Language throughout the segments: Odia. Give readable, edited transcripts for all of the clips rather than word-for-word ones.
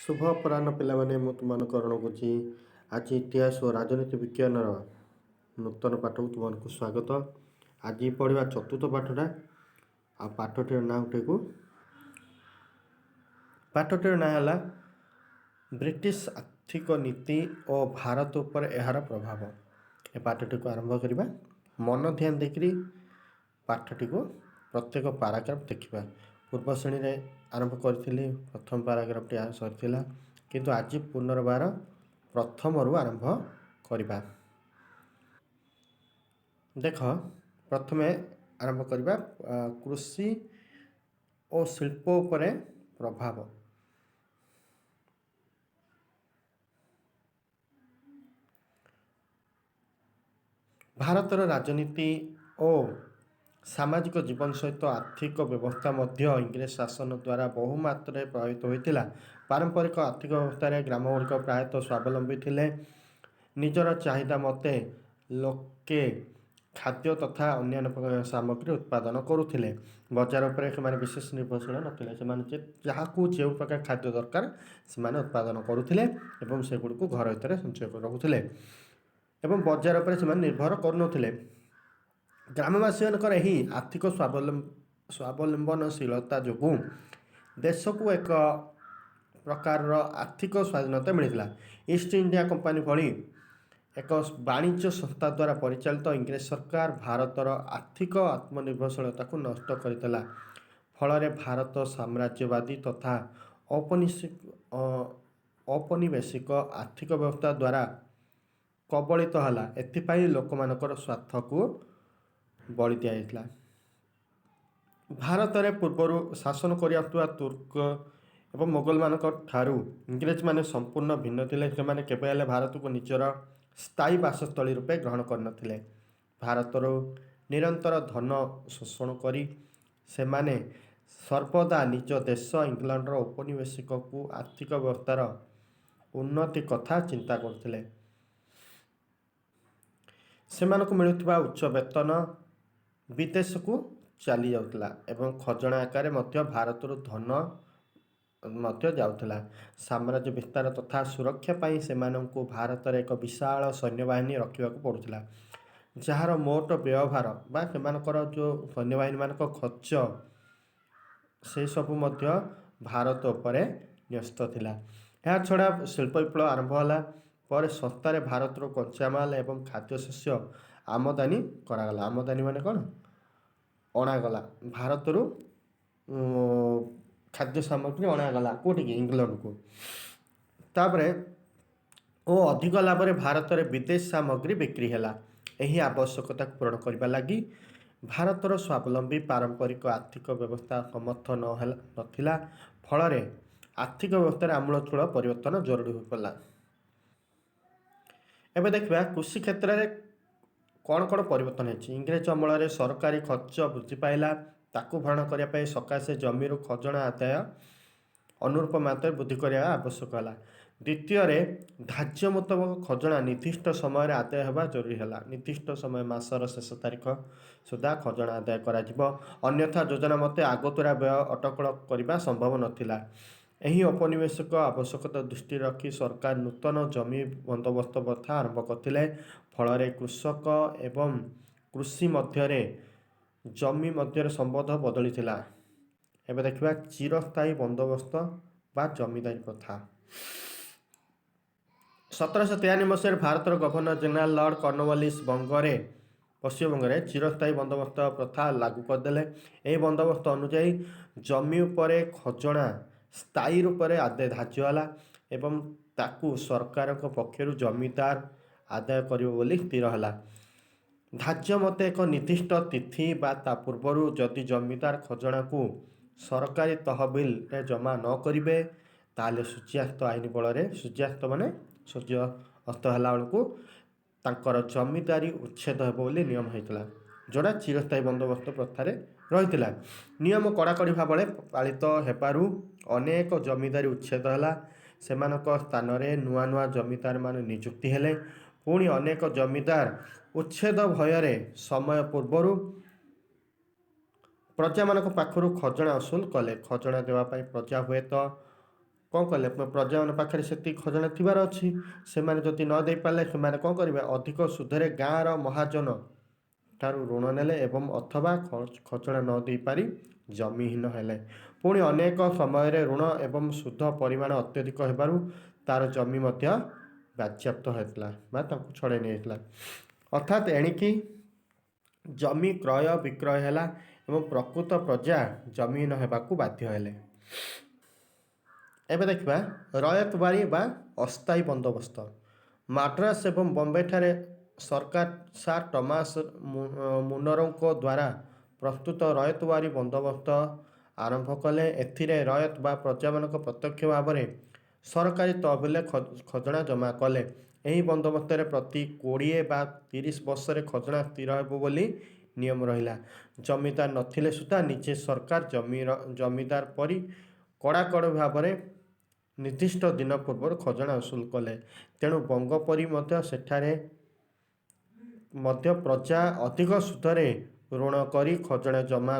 ଶୁଭ ଅପରାହ୍ନ ପିଲାମାନେ, ମୁଁ ତୁମମାନଙ୍କୁ ଅରୁଣ କହୁଛି। ଆଜି ଇତିହାସ ଓ ରାଜନୀତି ବିଜ୍ଞାନର ନୂତନ ପାଠକୁ ତୁମମାନଙ୍କୁ ସ୍ୱାଗତ। ଆଜି ପଢ଼ିବା ଚତୁର୍ଥ ପାଠଟା। ଆଉ ପାଠଟିର ନାଁ ଗୋଟିକୁ ପାଠଟିର ନାଁ ହେଲା ବ୍ରିଟିଶ ଆର୍ଥିକ ନୀତି ଓ ଭାରତ ଉପରେ ଏହାର ପ୍ରଭାବ। ଏ ପାଠଟିକୁ ଆରମ୍ଭ କରିବା। ମନ ଧ୍ୟାନ ଦେଇକରି ପାଠଟିକୁ ପ୍ରତ୍ୟେକ ପାରାଗ୍ରାଫ ଦେଖିବା। ପୂର୍ବ ଶ୍ରେଣୀରେ ଆରମ୍ଭ କରିଥିଲି, ପ୍ରଥମ ପାରାଗ୍ରାଫଟି ସରିଥିଲା, କିନ୍ତୁ ଆଜି ପୁନର୍ବାର ପ୍ରଥମରୁ ଆରମ୍ଭ କରିବା। ଦେଖ, ପ୍ରଥମେ ଆରମ୍ଭ କରିବା କୃଷି ଓ ଶିଳ୍ପ ଉପରେ ପ୍ରଭାବ। ଭାରତର ରାଜନୀତି ଓ ସାମାଜିକ ଜୀବନ ସହିତ ଆର୍ଥିକ ବ୍ୟବସ୍ଥା ମଧ୍ୟ ଇଂରେଜ ଶାସନ ଦ୍ୱାରା ବହୁ ମାତ୍ରାରେ ପ୍ରଭାବିତ ହୋଇଥିଲା। ପାରମ୍ପରିକ ଆର୍ଥିକ ବ୍ୟବସ୍ଥାରେ ଗ୍ରାମଗୁଡ଼ିକ ପ୍ରାୟତଃ ସ୍ୱାବଲମ୍ବୀ ଥିଲେ। ନିଜର ଚାହିଦା ମତେ ଲୋକେ ଖାଦ୍ୟ ତଥା ଅନ୍ୟାନ୍ୟ ପ୍ରକାର ସାମଗ୍ରୀ ଉତ୍ପାଦନ କରୁଥିଲେ। ବଜାର ଉପରେ ସେମାନେ ବିଶେଷ ନିର୍ଭରଶୀଳ ନଥିଲେ। ସେମାନେ ଯେ ଯାହାକୁ ଯେଉଁ ପ୍ରକାର ଖାଦ୍ୟ ଦରକାର, ସେମାନେ ଉତ୍ପାଦନ କରୁଥିଲେ ଏବଂ ସେଗୁଡ଼ିକୁ ଘର ଭିତରେ ସଞ୍ଚୟ କରି ରଖୁଥିଲେ ଏବଂ ବଜାର ଉପରେ ସେମାନେ ନିର୍ଭର କରୁନଥିଲେ। ଗ୍ରାମବାସୀମାନଙ୍କର ଏହି ଆର୍ଥିକ ସ୍ୱାବଲମ୍ବନଶୀଳତା ଯୋଗୁଁ ଦେଶକୁ ଏକ ପ୍ରକାରର ଆର୍ଥିକ ସ୍ୱାଧୀନତା ମିଳିଥିଲା। ଇଷ୍ଟ ଇଣ୍ଡିଆ କମ୍ପାନୀ ଭଳି ଏକ ବାଣିଜ୍ୟ ସଂସ୍ଥା ଦ୍ୱାରା ପରିଚାଳିତ ଇଂରେଜ ସରକାର ଭାରତର ଆର୍ଥିକ ଆତ୍ମନିର୍ଭରଶୀଳତାକୁ ନଷ୍ଟ କରିଦେଲା। ଫଳରେ ଭାରତ ସାମ୍ରାଜ୍ୟବାଦୀ ତଥା ଔପନିବେଶିକ ଆର୍ଥିକ ବ୍ୟବସ୍ଥା ଦ୍ୱାରା କବଳିତ ହେଲା। ଏଥିପାଇଁ ଲୋକମାନଙ୍କର ସ୍ୱାର୍ଥକୁ ବଳି ଦିଆଯାଇଥିଲା। ଭାରତରେ ପୂର୍ବରୁ ଶାସନ କରିଆସୁଥିବା ତୁର୍କ ଏବଂ ମୋଗଲମାନଙ୍କ ଠାରୁ ଇଂରେଜମାନେ ସମ୍ପୂର୍ଣ୍ଣ ଭିନ୍ନ ଥିଲେ। ସେମାନେ କେବେ ହେଲେ ଭାରତକୁ ନିଜର ସ୍ଥାୟୀ ବାସସ୍ଥଳୀ ରୂପେ ଗ୍ରହଣ କରିନଥିଲେ। ଭାରତରୁ ନିରନ୍ତର ଧନ ଶୋଷଣ କରି ସେମାନେ ସର୍ବଦା ନିଜ ଦେଶ ଇଂଲଣ୍ଡର ଔପନିବେଶିକକୁ ଆର୍ଥିକ ବ୍ୟବସ୍ଥାର ଉନ୍ନତି କଥା ଚିନ୍ତା କରୁଥିଲେ। ସେମାନଙ୍କୁ ମିଳୁଥିବା ଉଚ୍ଚ ବେତନ ବିଦେଶକୁ ଚାଲି ଯାଉଥିଲା ଏବଂ ଖଜଣା ଆକାରରେ ମଧ୍ୟ ଭାରତରୁ ଧନ ମଧ୍ୟ ଯାଉଥିଲା। ସାମ୍ରାଜ୍ୟ ବିସ୍ତାର ତଥା ସୁରକ୍ଷା ପାଇଁ ସେମାନଙ୍କୁ ଭାରତରେ ଏକ ବିଶାଳ ସୈନ୍ୟବାହିନୀ ରଖିବାକୁ ପଡ଼ୁଥିଲା, ଯାହାର ମୋଟ ବ୍ୟୟଭାର ବା ସେମାନଙ୍କର ଯେଉଁ ସୈନ୍ୟବାହିନୀମାନଙ୍କ ଖର୍ଚ୍ଚ, ସେସବୁ ମଧ୍ୟ ଭାରତ ଉପରେ ନ୍ୟସ୍ତ ଥିଲା। ଏହା ଛଡ଼ା ଶିଳ୍ପ ବିପ୍ଳବ ଆରମ୍ଭ ହେଲା ପରେ ଶସ୍ତାରେ ଭାରତରୁ କଞ୍ଚାମାଲ ଏବଂ ଖାଦ୍ୟଶସ୍ୟ ଆମଦାନୀ କରାଗଲା। ଆମଦାନୀ ମାନେ କ'ଣ? ଅଣାଗଲା। ଭାରତରୁ ଖାଦ୍ୟ ସାମଗ୍ରୀ ଅଣାଗଲା। କେଉଁଠିକି? ଇଂଲଣ୍ଡକୁ। ତାପରେ ଓ ଅଧିକ ଲାଭରେ ଭାରତରେ ବିଦେଶ ସାମଗ୍ରୀ ବିକ୍ରି ହେଲା। ଏହି ଆବଶ୍ୟକତାକୁ ପୂରଣ କରିବା ଲାଗି ଭାରତର ସ୍ୱାବଲମ୍ବୀ ପାରମ୍ପରିକ ଆର୍ଥିକ ବ୍ୟବସ୍ଥା ସମର୍ଥ ନ ହେଲା ନଥିଲା। ଫଳରେ ଆର୍ଥିକ ବ୍ୟବସ୍ଥାରେ ଆମୂଳଚୂଳ ପରିବର୍ତ୍ତନ ଜରୁରୀ ହୋଇପଡ଼ିଲା। ଏବେ ଦେଖିବା କୃଷି କ୍ଷେତ୍ରରେ କ'ଣ କ'ଣ ପରିବର୍ତ୍ତନ ହେଇଛି। ଇଂରେଜ ଅମଳରେ ସରକାରୀ ଖର୍ଚ୍ଚ ବୃଦ୍ଧି ପାଇଲା। ତାକୁ ଭରଣା କରିବା ପାଇଁ ସକାଶେ ଜମିରୁ ଖଜଣା ଆଦାୟ ଅନୁରୂପ ମାତ୍ରାରେ ବୃଦ୍ଧି କରିବା ଆବଶ୍ୟକ ହେଲା। ଦ୍ୱିତୀୟରେ, ଧାର୍ଯ୍ୟ ମୁତାବକ ଖଜଣା ନିର୍ଦ୍ଦିଷ୍ଟ ସମୟରେ ଆଦାୟ ହେବା ଜରୁରୀ ହେଲା। ନିର୍ଦ୍ଦିଷ୍ଟ ସମୟ, ମାସର ଶେଷ ତାରିଖ ସୁଦ୍ଧା ଖଜଣା ଆଦାୟ କରାଯିବ, ଅନ୍ୟଥା ଯୋଜନା ମତେ ଆଗତୁରା ବ୍ୟୟ ଅଟକଳ କରିବା ସମ୍ଭବ ନଥିଲା। ଏହି ଔପନିବେଶିକ ଆବଶ୍ୟକତା ଦୃଷ୍ଟିରେ ରଖି ସରକାର ନୂତନ ଜମି ବନ୍ଦୋବସ୍ତ ପ୍ରଥା ଆରମ୍ଭ କରିଥିଲେ। ଫଳରେ କୃଷକ ଏବଂ କୃଷି ମଧ୍ୟରେ ଜମି ମଧ୍ୟରେ ସମ୍ବନ୍ଧ ବଦଳିଥିଲା। ଏବେ ଦେଖିବା ଚିରସ୍ଥାୟୀ ବନ୍ଦୋବସ୍ତ ବା ଜମିଦାରୀ ପ୍ରଥା। 1793 ମସିହାରେ ଭାରତର ଗଭର୍ଣ୍ଣର ଜେନେରାଲ ଲର୍ଡ଼ କର୍ଣ୍ଣୱାଲିସ୍ ବଙ୍ଗରେ ପଶ୍ଚିମବଙ୍ଗରେ ଚିରସ୍ଥାୟୀ ବନ୍ଦୋବସ୍ତ ପ୍ରଥା ଲାଗୁ କରିଦେଲେ। ଏହି ବନ୍ଦୋବସ୍ତ ଅନୁଯାୟୀ ଜମି ଉପରେ ଖଜଣା ସ୍ଥାୟୀ ରୂପରେ ଆଦାୟ ଧାର୍ଯ୍ୟ ହେଲା ଏବଂ ତାକୁ ସରକାରଙ୍କ ପକ୍ଷରୁ ଜମିଦାର ଆଦାୟ କରିବ ବୋଲି ସ୍ଥିର ହେଲା। ଧାର୍ଯ୍ୟ ମତେ ଏକ ନିର୍ଦ୍ଦିଷ୍ଟ ତିଥି ବା ତା ପୂର୍ବରୁ ଯଦି ଜମିଦାର ଖଜଣାକୁ ସରକାରୀ ତହବିଲରେ ଜମା ନ କରିବେ, ତାହେଲେ ସୂର୍ଯ୍ୟାସ୍ତ ଆଇନ ବଳରେ, ସୂର୍ଯ୍ୟାସ୍ତ ମାନେ ସୂର୍ଯ୍ୟ ଅସ୍ତ ହେଲା ବେଳକୁ, ତାଙ୍କର ଜମିଦାରୀ ଉଚ୍ଛେଦ ହେବ ବୋଲି ନିୟମ ହେଇଥିଲା, ଯେଉଁଟା ଚିରସ୍ଥାୟୀ ବନ୍ଦୋବସ୍ତ ପ୍ରଥାରେ ରହିଥିଲା। ନିୟମ କଡ଼ାକଡ଼ି ଭାବରେ ପାଳିତ ହେବାରୁ ଅନେକ ଜମିଦାରୀ ଉଚ୍ଛେଦ ହେଲା। ସେମାନଙ୍କ ସ୍ଥାନରେ ନୂଆ ନୂଆ ଜମିଦାରମାନେ ନିଯୁକ୍ତି ହେଲେ। ପୁଣି ଅନେକ ଜମିଦାର ଉଚ୍ଛେଦ ଭୟରେ ସମୟ ପୂର୍ବରୁ ପ୍ରଜାମାନଙ୍କ ପାଖରୁ ଖଜଣା ଅସୁଲ କଲେ। ଖଜଣା ଦେବା ପାଇଁ ପ୍ରଜା ହୁଏତ କ'ଣ କଲେ? ପ୍ରଜାମାନଙ୍କ ପାଖରେ ସେତିକି ଖଜଣା ଥିବାର ଅଛି। ସେମାନେ ଯଦି ନ ଦେଇପାରିଲେ, ସେମାନେ କ'ଣ କରିବେ? ଅଧିକ ସୁଧରେ ଗାଁର ମହାଜନ ଠାରୁ ଋଣ ନେଲେ ଏବଂ ଅଥବା ଖଜଣା ନ ଦେଇପାରି ଜମିହୀନ ହେଲେ। ପୁଣି ଅନେକ ସମୟରେ ଋଣ ଏବଂ ସୁଧ ପରିମାଣ ଅତ୍ୟଧିକ ହେବାରୁ ତାର ଜମି ମଧ୍ୟ ବାଜ୍ୟାପ୍ତ ହୋଇଥିଲା ବା ତାଙ୍କୁ ଛଡ଼ାଇ ନେଇଥିଲା। ଅର୍ଥାତ୍ ଏଣିକି ଜମି କ୍ରୟ ବିକ୍ରୟ ହେଲା ଏବଂ ପ୍ରକୃତ ପ୍ରଜା ଜମିହୀନ ହେବାକୁ ବାଧ୍ୟ ହେଲେ। ଏବେ ଦେଖିବା ରୟତବାରୀ ବା ଅସ୍ଥାୟୀ ବନ୍ଦୋବସ୍ତ। ମାଡ୍ରାସ ଏବଂ ବମ୍ବେଠାରେ ସରକାର ସାର୍ ଟମାସ ମୁନରୋଙ୍କ ଦ୍ୱାରା ପ୍ରସ୍ତୁତ ରୟତବାରୀ ବନ୍ଦୋବସ୍ତ ଆରମ୍ଭ କଲେ। ଏଥିରେ ରୟତ ବା ପ୍ରଜାମାନଙ୍କ ପ୍ରତ୍ୟକ୍ଷ ଭାବରେ ସରକାରୀ ତହବିଲରେ ଖଜଣା ଜମା କଲେ। ଏହି ବନ୍ଦୋବସ୍ତରେ ପ୍ରତି 20 ବା 30 ବର୍ଷରେ ଖଜଣା ସ୍ଥିର ହେବ ବୋଲି ନିୟମ ରହିଲା। ଜମିଦାର ନଥିଲେ ସୁଦ୍ଧା ନିଜେ ସରକାର ଜମିର ଜମିଦାର ପରି କଡ଼ାକଡ଼ି ଭାବରେ ନିର୍ଦ୍ଦିଷ୍ଟ ଦିନ ପୂର୍ବରୁ ଖଜଣା ଅସୁଲ କଲେ। ତେଣୁ ବଙ୍ଗ ପରି ମଧ୍ୟ ସେଠାରେ ମଧ୍ୟ ପ୍ରଜା ଅଧିକ ସୁଧରେ ଋଣ କରି ଖଜଣା ଜମା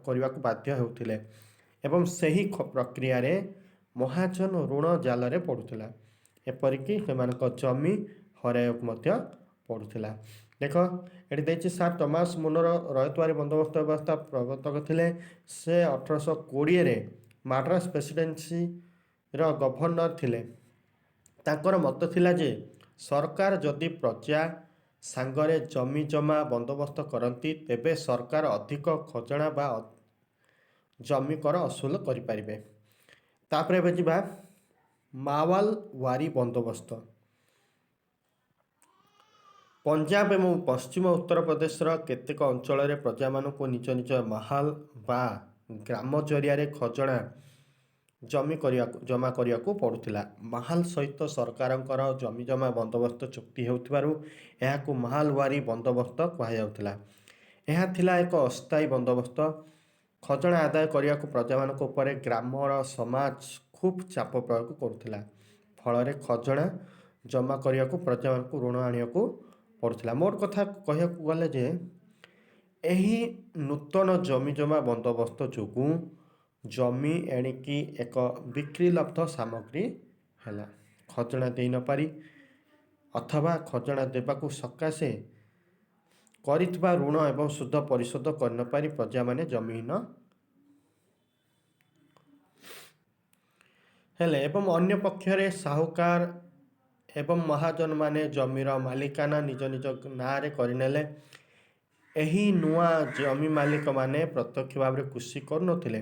କରିବାକୁ ବାଧ୍ୟ ହେଉଥିଲେ ଏବଂ ସେହି ପ୍ରକ୍ରିୟାରେ ମହାଜନ ଋଣ ଜାଲରେ ପଡ଼ୁଥିଲା। ଏପରିକି ସେମାନଙ୍କ ଜମି ହରାଇବାକୁ ମଧ୍ୟ ପଡ଼ୁଥିଲା। ଦେଖ, ଏଠି ଦେଇଛି, ସାର୍ ଟମାସ ମୁନର ରୟତବାରୀ ବନ୍ଦୋବସ୍ତ ବ୍ୟବସ୍ଥା ପ୍ରବର୍ତ୍ତକ ଥିଲେ। ସେ 1820ରେ ମାଡ୍ରାସ ପ୍ରେସିଡେନ୍ସିର ଗଭର୍ଣ୍ଣର ଥିଲେ। ତାଙ୍କର ମତ ଥିଲା ଯେ ସରକାର ଯଦି ପ୍ରଜା ସାଙ୍ଗରେ ଜମି ଜମା ବନ୍ଦୋବସ୍ତ କରନ୍ତି, ତେବେ ସରକାର ଅଧିକ ଖଜଣା ବା ଜମି କର ଅସୁଲ କରିପାରିବେ। ତାପରେ ଏବେ ଯିବା ମାୱାଲ ୱାରି ବନ୍ଦୋବସ୍ତ। ପଞ୍ଜାବ ଏବଂ ପଶ୍ଚିମ ଉତ୍ତରପ୍ରଦେଶର କେତେକ ଅଞ୍ଚଳରେ ପ୍ରଜାମାନଙ୍କୁ ନିଜ ନିଜ ମାହାଲ ବା ଗ୍ରାମ ଜରିଆରେ ଖଜଣା ଜମି କରିବାକୁ ଜମା କରିବାକୁ ପଡ଼ୁଥିଲା। ମାହାଲ ସହିତ ସରକାରଙ୍କର ଜମି ଜମା ବନ୍ଦୋବସ୍ତ ଚୁକ୍ତି ହେଉଥିବାରୁ ଏହାକୁ ମାହାଲୱାରି ବନ୍ଦୋବସ୍ତ କୁହାଯାଉଥିଲା। ଏହା ଥିଲା ଏକ ଅସ୍ଥାୟୀ ବନ୍ଦୋବସ୍ତ। ଖଜଣା ଆଦାୟ କରିବାକୁ ପ୍ରଜାମାନଙ୍କ ଉପରେ ଗ୍ରାମର ସମାଜ ଖୁବ୍ ଚାପ ପ୍ରୟୋଗ କରୁଥିଲା। ଫଳରେ ଖଜଣା ଜମା କରିବାକୁ ପ୍ରଜାମାନଙ୍କୁ ଋଣ ଆଣିବାକୁ ପଡ଼ୁଥିଲା। ମୋଟ କଥା କହିବାକୁ ଗଲେ ଯେ ଏହି ନୂତନ ଜମି ଜମା ବନ୍ଦୋବସ୍ତ ଯୋଗୁଁ ଜମି ଏଣିକି ଏକ ବିକ୍ରିଲବ୍ଧ ସାମଗ୍ରୀ ହେଲା। ଖଜଣା ଦେଇ ନପାରି ଅଥବା ଖଜଣା ଦେବାକୁ ସକାଶେ କରିଥିବା ଋଣ ଏବଂ ସୁଧ ପରିଶୋଧ କରିନପାରି ପ୍ରଜାମାନେ ଜମିହୀନ ହେଲେ ଏବଂ ଅନ୍ୟ ପକ୍ଷରେ ସାହୁକାର ଏବଂ ମହାଜନମାନେ ଜମିର ମାଲିକାନା ନିଜ ନିଜ ନାଁରେ କରିନେଲେ। ଏହି ନୂଆ ଜମି ମାଲିକମାନେ ପ୍ରତ୍ୟକ୍ଷ ଭାବରେ କୃଷି କରୁନଥିଲେ।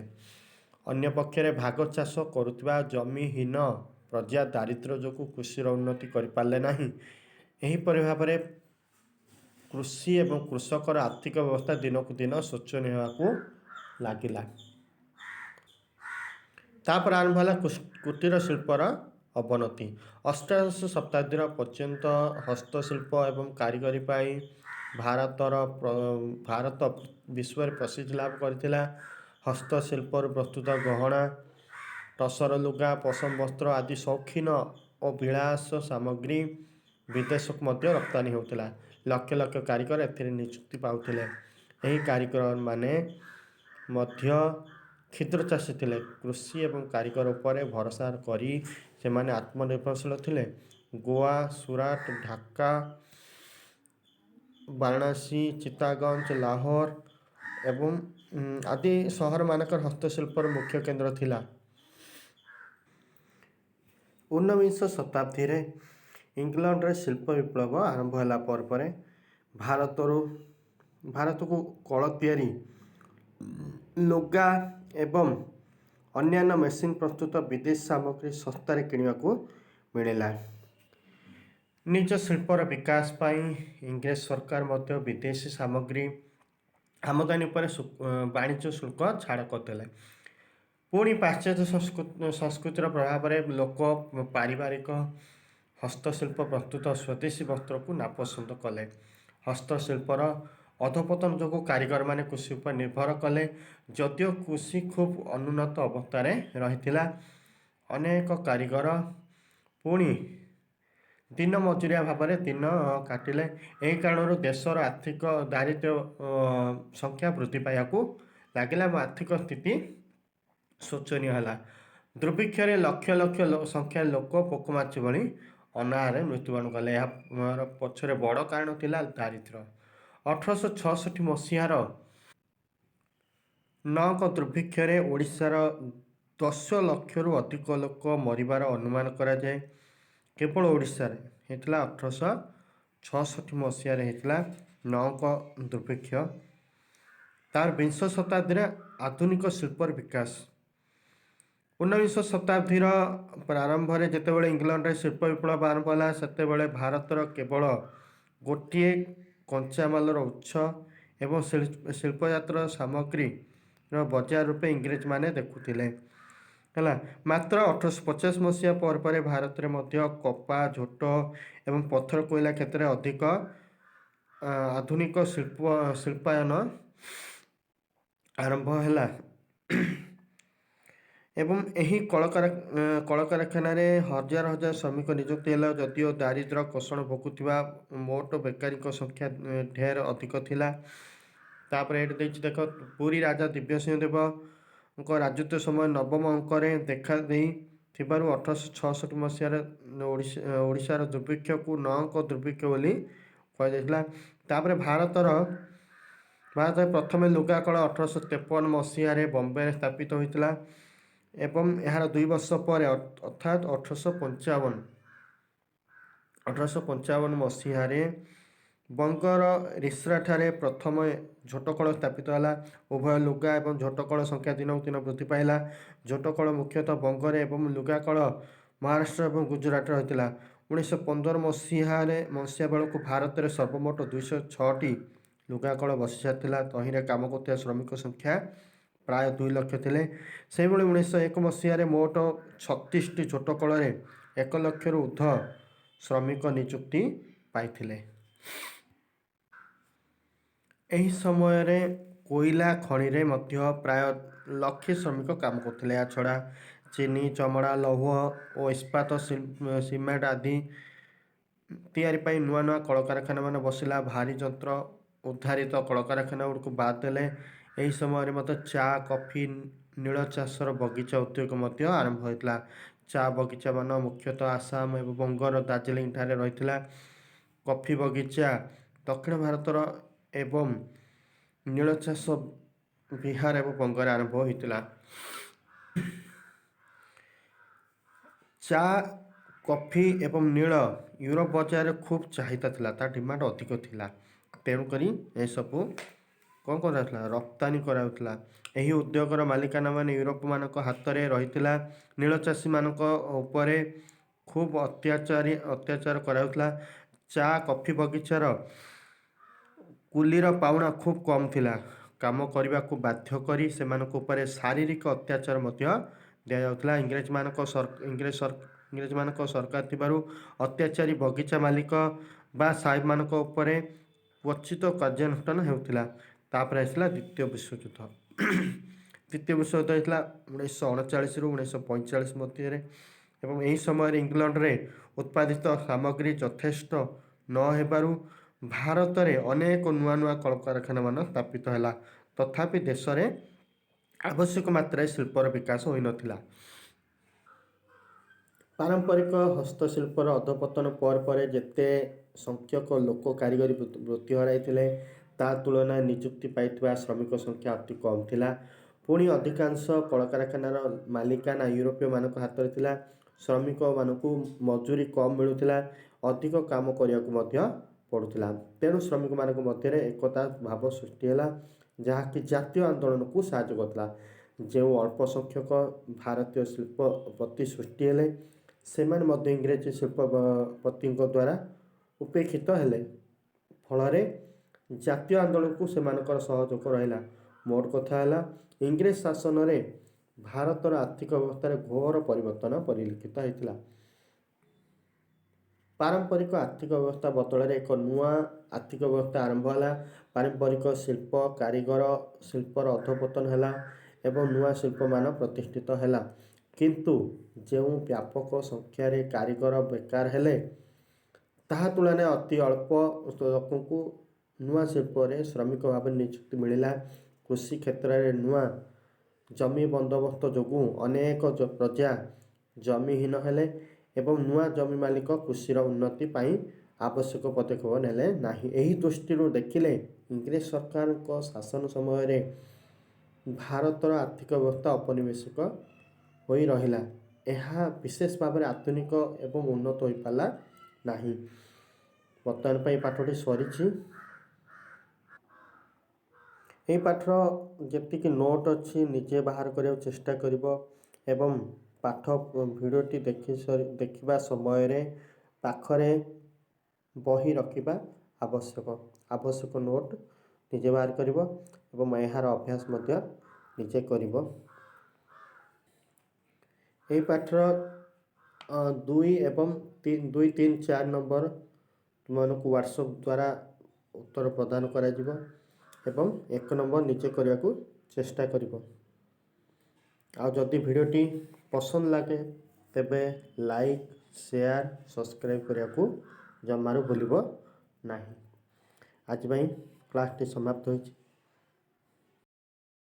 ଅନ୍ୟ ପକ୍ଷରେ ଭାଗ ଚାଷ କରୁଥିବା ଜମିହୀନ ପ୍ରଜା ଦାରିଦ୍ର୍ୟ ଯୋଗୁଁ କୃଷିର ଉନ୍ନତି କରିପାରିଲେ ନାହିଁ। ଏହିପରି ଭାବରେ କୃଷି ଏବଂ କୃଷକର ଆର୍ଥିକ ବ୍ୟବସ୍ଥା ଦିନକୁ ଦିନ ଶୋଚନୀୟ ହେବାକୁ ଲାଗିଲା। ତାପରେ ଆରମ୍ଭ ହେଲା କୁଟୀର ଶିଳ୍ପର ଅବନତି। 18ଶ ଶତାବ୍ଦୀର ପର୍ଯ୍ୟନ୍ତ ହସ୍ତଶିଳ୍ପ ଏବଂ କାରିଗରୀ ପାଇଁ ଭାରତ ବିଶ୍ୱରେ ପ୍ରସିଦ୍ଧି ଲାଭ କରିଥିଲା। ହସ୍ତଶିଳ୍ପରୁ ପ୍ରସ୍ତୁତ ଗହଣା, ଟସର ଲୁଗା, ପଶମ ବସ୍ତ୍ର ଆଦି ସୌଖିନ ଓ ବିଳାସ ସାମଗ୍ରୀ ବିଦେଶକୁ ମଧ୍ୟ ରପ୍ତାନୀ ହେଉଥିଲା। ଲକ୍ଷ ଲକ୍ଷ କାରିଗର ଏଥିରେ ନିଯୁକ୍ତି ପାଉଥିଲେ। ଏହି କାରିଗରମାନେ ମଧ୍ୟ କ୍ଷୁଦ୍ର ଚାଷୀ ଥିଲେ। କୃଷି ଏବଂ କାରିଗର ଉପରେ ଭରସା କରି ସେମାନେ ଆତ୍ମନିର୍ଭରଶୀଳ ଥିଲେ। ଗୋଆ, ସୁରାଟ, ଢାକା, ବାରାଣସୀ, ଚିତାଗଞ୍ଜ, ଲାହୋର ଏବଂ ଆଦି ସହରମାନଙ୍କର ହସ୍ତଶିଳ୍ପର ମୁଖ୍ୟ କେନ୍ଦ୍ର ଥିଲା। 19ବିଂଶ ଶତାବ୍ଦୀରେ ଇଂଲଣ୍ଡରେ ଶିଳ୍ପ ବିପ୍ଳବ ଆରମ୍ଭ ହେଲା ପରେ ପରେ ଭାରତକୁ କଳ ତିଆରି ଲୁଗା ଏବଂ ଅନ୍ୟାନ୍ୟ ମେସିନ୍ ପ୍ରସ୍ତୁତ ବିଦେଶୀ ସାମଗ୍ରୀ ଶସ୍ତାରେ କିଣିବାକୁ ମିଳିଲା। ନିଜ ଶିଳ୍ପର ବିକାଶ ପାଇଁ ଇଂରେଜ ସରକାର ମଧ୍ୟ ବିଦେଶୀ ସାମଗ୍ରୀ ଆମଦାନୀ ଉପରେ ବାଣିଜ୍ୟ ଶୁଳ୍କ ଛାଡ଼ କରିଦେଲେ। ପୁଣି ପାଶ୍ଚାତ୍ୟ ସଂସ୍କୃତିର ପ୍ରଭାବରେ ଲୋକ ପାରିବାରିକ ହସ୍ତଶିଳ୍ପ ପ୍ରସ୍ତୁତ ସ୍ୱଦେଶୀ ବସ୍ତ୍ରକୁ ନାପସନ୍ଦ କଲେ। ହସ୍ତଶିଳ୍ପର ଅଧପତନ ଯୋଗୁଁ କାରିଗରମାନେ କୃଷି ଉପରେ ନିର୍ଭର କଲେ। ଯଦିଓ କୃଷି ଖୁବ୍ ଅନୁନ୍ନତ ଅବସ୍ଥାରେ ରହିଥିଲା, ଅନେକ କାରିଗର ପୁଣି ଦିନ ମଜୁରିଆ ଭାବରେ ଦିନ କାଟିଲେ। ଏହି କାରଣରୁ ଦେଶର ଆର୍ଥିକ ଦାରିଦ୍ର୍ୟ ସଂଖ୍ୟା ବୃଦ୍ଧି ପାଇବାକୁ ଲାଗିଲା ଏବଂ ଆର୍ଥିକ ସ୍ଥିତି ଶୋଚନୀୟ ହେଲା। ଦୁର୍ଭିକ୍ଷରେ ଲକ୍ଷ ଲକ୍ଷ ସଂଖ୍ୟାରେ ଲୋକ ପୋକମାଛି ଭଳି ଅନାହାରେ ମୃତ୍ୟୁବରଣ କଲେ। ଏହାର ପଛରେ ବଡ଼ କାରଣ ଥିଲା ଦାରିଦ୍ର୍ୟ। 1866 ମସିହାର ନଅଙ୍କ ଦୁର୍ଭିକ୍ଷରେ ଓଡ଼ିଶାର 10 ଲକ୍ଷରୁ ଅଧିକ ଲୋକ ମରିବାର ଅନୁମାନ କରାଯାଏ। କେବଳ ଓଡ଼ିଶାରେ ହେଇଥିଲା, 1866 ମସିହାରେ ହେଇଥିଲା ନଅଙ୍କ ଦୁର୍ଭିକ୍ଷ। ତାର ବିଂଶ ଶତାବ୍ଦୀରେ ଆଧୁନିକ ଶିଳ୍ପର ବିକାଶ। 19ବିଂଶ ଶତାବ୍ଦୀର ପ୍ରାରମ୍ଭରେ ଯେତେବେଳେ ଇଂଲଣ୍ଡରେ ଶିଳ୍ପ ବିପ୍ଳବ ଆରମ୍ଭ ହେଲା, ସେତେବେଳେ ଭାରତର କେବଳ ଗୋଟିଏ କଞ୍ଚାମାଲର ଉତ୍ସ ଏବଂ ଶିଳ୍ପଜାତର ସାମଗ୍ରୀର ବଜାର ରୂପେ ଇଂରେଜମାନେ ଦେଖୁଥିଲେ ହେଲା। ମାତ୍ର 1850 ମସିହା ପରେ ପରେ ଭାରତରେ ମଧ୍ୟ କପା, ଝୋଟ ଏବଂ ପଥର କୋଇଲା କ୍ଷେତ୍ରରେ ଅଧିକ ଆଧୁନିକ ଶିଳ୍ପାୟନ ଆରମ୍ଭ ହେଲା ଏବଂ ଏହି କଳକାରଖାନାରେ ହଜାର ହଜାର ଶ୍ରମିକ ନିଯୁକ୍ତି ହେଲା। ଯଦିଓ ଦାରିଦ୍ର୍ୟ କଷଣ ଭୋଗୁଥିବା ମୋଟ ବେକାରୀଙ୍କ ସଂଖ୍ୟା ଢେର ଅଧିକ ଥିଲା। ତାପରେ ଏଇଠି ଦେଇଛି ଦେଖ, ପୁରୀ ରାଜା ଦିବ୍ୟସିଂହ ଦେବଙ୍କ ରାଜତ୍ୱ ସମୟ ନବମ ଅଙ୍କରେ ଦେଖା ଦେଇଥିବାରୁ 1866 ମସିହାରେ ଓଡ଼ିଶାର ଦୁର୍ଭିକ୍ଷକୁ ନଅଙ୍କ ଦୁର୍ଭିକ୍ଷ ବୋଲି କୁହାଯାଇଥିଲା। ତାପରେ ଭାରତରେ ପ୍ରଥମେ ଲୁଗାକଳ 1853 ମସିହାରେ ବମ୍ବେରେ ସ୍ଥାପିତ ହୋଇଥିଲା ଏବଂ ଏହାର 2 ବର୍ଷ ପରେ, ଅର୍ଥାତ୍ 1855 ମସିହାରେ ବଙ୍ଗର ରିଶ୍ରାଠାରେ ପ୍ରଥମ ଝୋଟକଳ ସ୍ଥାପିତ ହେଲା। ଉଭୟ ଲୁଗା ଏବଂ ଝୋଟକଳ ସଂଖ୍ୟା ଦିନକୁ ଦିନ ବୃଦ୍ଧି ପାଇଲା। ଝୋଟକଳ ମୁଖ୍ୟତଃ ବଙ୍ଗରେ ଏବଂ ଲୁଗାକଳ ମହାରାଷ୍ଟ୍ର ଏବଂ ଗୁଜୁରାଟରେ ରହିଥିଲା। 1915 ମସିହା ବେଳକୁ ଭାରତରେ ସର୍ବମୋଟ 206ଟି ଲୁଗାକଳ ବସି ସାରିଥିଲା। ତହିଁରେ କାମ କରୁଥିବା ଶ୍ରମିକ ସଂଖ୍ୟା ପ୍ରାୟ 2 ଲକ୍ଷ ଥିଲେ। ସେହିଭଳି 1901 ମସିହାରେ ମୋଟ 36ଟି ଝୋଟକଳରେ 1 ଲକ୍ଷରୁ ଉର୍ଦ୍ଧ୍ୱ ଶ୍ରମିକ ନିଯୁକ୍ତି ପାଇଥିଲେ। ଏହି ସମୟରେ କୋଇଲା ଖଣିରେ ମଧ୍ୟ ପ୍ରାୟ ଲକ୍ଷେ ଶ୍ରମିକ କାମ କରୁଥିଲେ। ଏହାଛଡ଼ା ଚିନି, ଚମଡ଼ା, ଲୌହ ଓ ଇସ୍ପାତ, ସିମେଣ୍ଟ ଆଦି ତିଆରି ପାଇଁ ନୂଆ ନୂଆ କଳକାରଖାନାମାନ ବସିଲା। ଭାରି ଯନ୍ତ୍ର ଉଦ୍ଧାରିତ କଳକାରଖାନା ଗୁଡ଼ିକୁ ବାଦ ଦେଲେ ଏହି ସମୟରେ ମଧ୍ୟ ଚା, କଫି, ନୀଳ ଚାଷର ବଗିଚା ଉଦ୍ୟୋଗ ମଧ୍ୟ ଆରମ୍ଭ ହୋଇଥିଲା। ଚା ବଗିଚାମାନ ମୁଖ୍ୟତଃ ଆସାମ ଏବଂ ବଙ୍ଗର ଦାର୍ଜିଲିଂ ଠାରେ ରହିଥିଲା। କଫି ବଗିଚା ଦକ୍ଷିଣ ଭାରତର ଏବଂ ନୀଳ ଚାଷ ବିହାର ଏବଂ ବଙ୍ଗରେ ଆରମ୍ଭ ହୋଇଥିଲା। ଚା, କଫି ଏବଂ ନୀଳ ୟୁରୋପ ବଜାରରେ ଖୁବ୍ ଚାହିଦା ଥିଲା, ତା ଡିମାଣ୍ଡ ଅଧିକ ଥିଲା। ତେଣୁକରି ଏସବୁ କ'ଣ କରାଯାଉଥିଲା? ରପ୍ତାନି କରାଯାଉଥିଲା। ଏହି ଉଦ୍ୟୋଗର ମାଲିକାନା ମାନେ ୟୁରୋପମାନଙ୍କ ହାତରେ ରହିଥିଲା। ନୀଳ ଚାଷୀମାନଙ୍କ ଉପରେ ଖୁବ୍ ଅତ୍ୟାଚାର କରାଯାଉଥିଲା। ଚା, କଫି ବଗିଚାର କୁଲିର ପାଉଣା ଖୁବ୍ କମ୍ ଥିଲା। କାମ କରିବାକୁ ବାଧ୍ୟ କରି ସେମାନଙ୍କ ଉପରେ ଶାରୀରିକ ଅତ୍ୟାଚାର ମଧ୍ୟ ଦିଆଯାଉଥିଲା। ଇଂରେଜମାନଙ୍କ ସରକାର ଥିବାରୁ ଅତ୍ୟାଚାରୀ ବଗିଚା ମାଲିକ ବା ସାହେବମାନଙ୍କ ଉପରେ କ୍ୱଚିତ କାର୍ଯ୍ୟାନୁଷ୍ଠାନ ହେଉଥିଲା। ତାପରେ ଆସିଲା ଦ୍ୱିତୀୟ ବିଶ୍ୱଯୁଦ୍ଧ। ଦ୍ୱିତୀୟ ବିଶ୍ୱଯୁଦ୍ଧ ହେଇଥିଲା 1939ରୁ 1945 ମଧ୍ୟରେ ଏବଂ ଏହି ସମୟରେ ଇଂଲଣ୍ଡରେ ଉତ୍ପାଦିତ ସାମଗ୍ରୀ ଯଥେଷ୍ଟ ନ ହେବାରୁ ଭାରତରେ ଅନେକ ନୂଆ ନୂଆ କଳକାରଖାନାମାନ ସ୍ଥାପିତ ହେଲା। ତଥାପି ଦେଶରେ ଆବଶ୍ୟକ ମାତ୍ରାରେ ଶିଳ୍ପର ବିକାଶ ହୋଇନଥିଲା। ପାରମ୍ପରିକ ହସ୍ତଶିଳ୍ପର ଅଧପତନ ପରେ ପରେ ଯେତେ ସଂଖ୍ୟକ ଲୋକ କାରିଗରୀ ବୃତ୍ତି ହରାଇଥିଲେ, ତା ତୁଳନାରେ ନିଯୁକ୍ତି ପାଇଥିବା ଶ୍ରମିକ ସଂଖ୍ୟା ଅତି କମ୍ ଥିଲା। ପୁଣି ଅଧିକାଂଶ କଳକାରଖାନାର ମାଲିକାନା ୟୁରୋପୀୟମାନଙ୍କ ହାତରେ ଥିଲା। ଶ୍ରମିକମାନଙ୍କୁ ମଜୁରୀ କମ୍ ମିଳୁଥିଲା, ଅଧିକ କାମ କରିବାକୁ ମଧ୍ୟ ପଡ଼ୁଥିଲା। ତେଣୁ ଶ୍ରମିକମାନଙ୍କ ମଧ୍ୟରେ ଏକତା ଭାବ ସୃଷ୍ଟି ହେଲା, ଯାହାକି ଜାତୀୟ ଆନ୍ଦୋଳନକୁ ସାହାଯ୍ୟ କରିଥିଲା। ଯେଉଁ ଅଳ୍ପ ସଂଖ୍ୟକ ଭାରତୀୟ ଶିଳ୍ପପତି ସୃଷ୍ଟି ହେଲେ, ସେମାନେ ମଧ୍ୟ ଇଂରେଜ ଶିଳ୍ପପତିଙ୍କ ଦ୍ୱାରା ଉପେକ୍ଷିତ ହେଲେ। ଫଳରେ ଜାତୀୟ ଆନ୍ଦୋଳନକୁ ସେମାନଙ୍କର ସହଯୋଗ ରହିଲା। ମୋଟ କଥା ହେଲା, ଇଂରେଜ ଶାସନରେ ଭାରତର ଆର୍ଥିକ ବ୍ୟବସ୍ଥାରେ ଘୋର ପରିବର୍ତ୍ତନ ପରିଲକ୍ଷିତ ହେଇଥିଲା। ପାରମ୍ପରିକ ଆର୍ଥିକ ବ୍ୟବସ୍ଥା ବଦଳରେ ଏକ ନୂଆ ଆର୍ଥିକ ବ୍ୟବସ୍ଥା ଆରମ୍ଭ ହେଲା। ପାରମ୍ପରିକ ଶିଳ୍ପ, କାରିଗର ଶିଳ୍ପର ଅଧୋପତନ ହେଲା ଏବଂ ନୂଆ ଶିଳ୍ପମାନ ପ୍ରତିଷ୍ଠିତ ହେଲା। କିନ୍ତୁ ଯେଉଁ ବ୍ୟାପକ ସଂଖ୍ୟାରେ କାରିଗର ବେକାର ହେଲେ, ତାହା ତୁଳନାରେ ଅତି ଅଳ୍ପ ଲୋକଙ୍କୁ ନୂଆ ଶିଳ୍ପରେ ଶ୍ରମିକ ଭାବରେ ନିଯୁକ୍ତି ମିଳିଲା। କୃଷି କ୍ଷେତ୍ରରେ ନୂଆ ଜମି ବନ୍ଦୋବସ୍ତ ଯୋଗୁଁ ଅନେକ ପ୍ରଜା ଜମିହୀନ ହେଲେ ଏବଂ ନୂଆ ଜମି ମାଲିକ କୃଷିର ଉନ୍ନତି ପାଇଁ ଆବଶ୍ୟକ ପଦକ୍ଷେପ ନେଲେ ନାହିଁ। ଏହି ଦୃଷ୍ଟିରୁ ଦେଖିଲେ ଇଂରେଜ ସରକାରଙ୍କ ଶାସନ ସମୟରେ ଭାରତର ଆର୍ଥିକ ବ୍ୟବସ୍ଥା ଔପନିବେଶିକ ହୋଇ ରହିଲା। ଏହା ବିଶେଷ ଭାବରେ ଆଧୁନିକ ଏବଂ ଉନ୍ନତ ହୋଇପାରିଲା ନାହିଁ। ବର୍ତ୍ତମାନ ପାଇଁ ପାଠଟି ସରିଛି। ଏହି ପାଠର ଯେତିକି ନୋଟ୍ ଅଛି, ନିଜେ ବାହାର କରିବାକୁ ଚେଷ୍ଟା କରିବ ଏବଂ ପାଠ ଭିଡ଼ିଓଟି ଦେଖିବା ସମୟରେ ପାଖରେ ବହି ରଖିବା ଆବଶ୍ୟକ। ଆବଶ୍ୟକ ନୋଟ୍ ନିଜେ ବାହାର କରିବ ଏବଂ ଏହାର ଅଭ୍ୟାସ ମଧ୍ୟ ନିଜେ କରିବ। ଏହି ପାଠର 2 ଏବଂ 3, 2, 3, 4 ନମ୍ବର ତୁମମାନଙ୍କୁ ହ୍ୱାଟ୍ସଆପ୍ ଦ୍ୱାରା ଉତ୍ତର ପ୍ରଦାନ କରାଯିବ ଏବଂ 1 ନମ୍ବର ନିଜେ କରିବାକୁ ଚେଷ୍ଟା କରିବ। ଆଉ ଯଦି ଭିଡ଼ିଓଟି ପସନ୍ଦ ଲାଗେ, ତେବେ ଲାଇକ୍, ସେୟାର, ସବସ୍କ୍ରାଇବ୍ କରିବାକୁ ଜମାରୁ ଭୁଲିବ ନାହିଁ। ଆଜି ପାଇଁ କ୍ଲାସ୍ଟି ସମାପ୍ତ ହୋଇଛି।